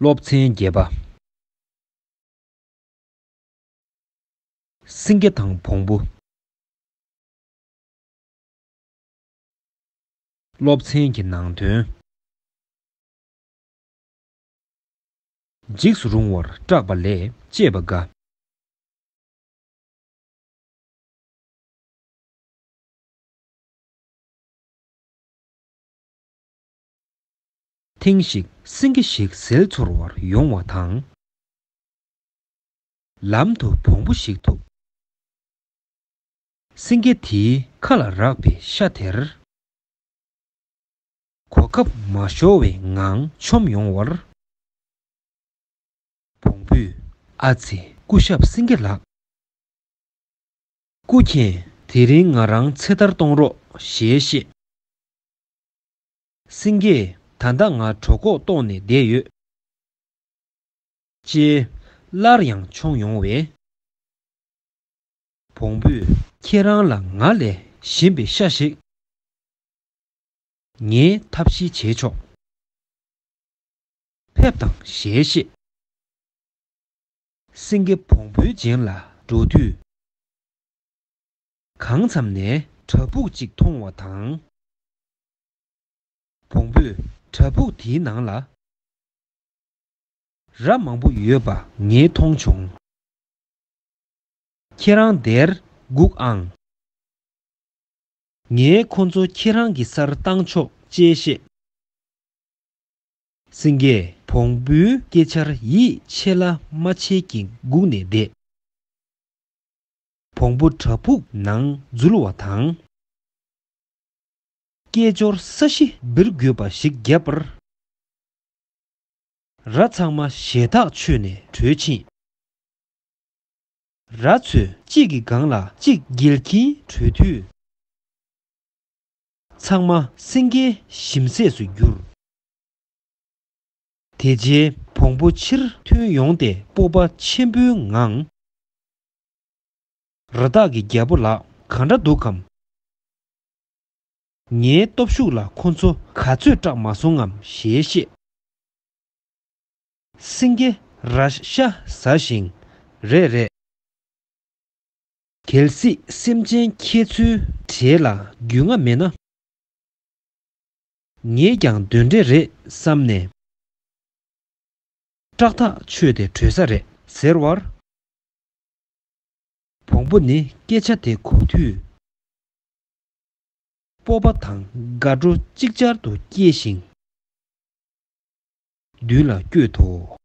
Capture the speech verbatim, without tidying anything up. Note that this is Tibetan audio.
སློབ་ཚན་བརྒྱད་པ། སེང་གེ་དང་བོང་བུ། སློབ་ཚན་གྱི་ནང་དོན། འཇིགས་སུ་རུང་བར་སྐྲག་པ་ལས་གཅེས་པ་དགའ། ཐེངས་ཤིག་སེང་གེ་ཞིག་ཟིལ་འཚོལ་བར་ཡོང་བ་དང་། ལམ་དུ་བོང་བུ་ཞིག་ཐུག། སེང་གེ་དེའི་ཁ་ལ་རག་པའི་ཤ་དེར། གོ་སྐབས་མ་ཤོར་བའི་ངང་མཆོངས་ཡོང་བར། བོང་བུས། ཨ་ཙི། སྐུ་ཞབས་སེང་གེ་ལགས། སྐུ་མཁྱེན། དེ་རིང་ང་རང་ཚེ་ཐར་གཏོང་རོགས་ཞེས་བཤད། སེང་གེས། ད་ལྟ་ང་གྲོད་ཁོག་ལྟོགས་ནས་བསྡད་ཡོད། ཅེས་སླར་ཡང་མཆོངས་ཡོང་བས། བོང་བུས། ཁྱེད་རང་ལ་ང་ལས་ཞིམ་པའི་ཤ་ཞིག་ངས་ཐབས་ཤེས་བྱས་ཆོག། ཕེབས་དང་ཞེས་བཤད། སེང་གེ་བོང་བུའི་རྗེས་ལ་འགྲོ་དུས། གང་འཚམ་ནས་བྲག་ཕུག་ཅིག་མཐོང་བ་དང་། བོང་བུས་བྲག་ཕུག་དེའི་ནང་ལ། ར་མང་པོ་ཡོད་པ་ངས་མཐོང་བྱུང་། ཁྱེད་རང་དེར་སྒུག་ཨང་། ངས་ཁོ་ཚོ་ཁྱེད་རང་གི་སར་བཏང་ཆོག་ཅེས་བཤད། སེང་གེས་བོང་བུའི་སྐད་ཆར་ཡིད་ཆེས་ལ་མ་བྱེད་ཀྱིན་སྒུག་ནས་བསྡད། བོང་བུ་བྲག་ཕུག་ནང་འཛུལ་བ་དང་། སྐད་ཅོར་ས་གཞི་སྦིར་རྒུད་པ་ཞིག་བརྒྱབ་པར། ར་ཚང་མ་ཞེད་ཐག་ཆོད་ནས་བྲོས་ཕྱིན། ར་ཚོས་གཅིག་གི་སྒང་ལ་གཅིག་འགེལ་གྱིན་བྲོས་དུས། ཚང་མ་སེང་གེའི་ཞིམ་ཟས་སུ་གྱུར། དེ་རྗེས་བོང་བུ་ཕྱིར་ཐོན་ཡོང་སྟེ་སྤོབས་པ་ཆེན་པོའི་ངང་། ར་བདག་གི་རྒྱལ་པོ་ལགས། གང་འདྲ་འདུག་གམ། ངའི་སྟོབས་ཤུགས་ལ་ཁོ་ཚོ་ག་ཚོད་སྐྲག་མ་སོང་ངམ་ཞེས་བཤད། སེང་གེ་ར་ཤ་ཟ་ཞིང་། རེད་རེད། གལ་སྲིད་སེམས་ཅན་ཁྱེད་ཚོའི་གྲས་ལ་རྒྱུས་མངའ་མེད་ན། ངས་ཀྱང་གདོན་འདྲེ་རེད་བསམ་ནས། སྐྲག་ཐག་ཆོད་དེ་བྲོས་ས་རེད་ཟེར་བར། བོང་བུ་ནི་སྐད་ཆ་དེ་གོ་དུས། སྤོབས་པ་དང་དགའ་སྤྲོ་ཅིག་ཅར་དུ་སྐྱེས་ཤིང་། མདུན་ལ་བསྐྱོད་དོ།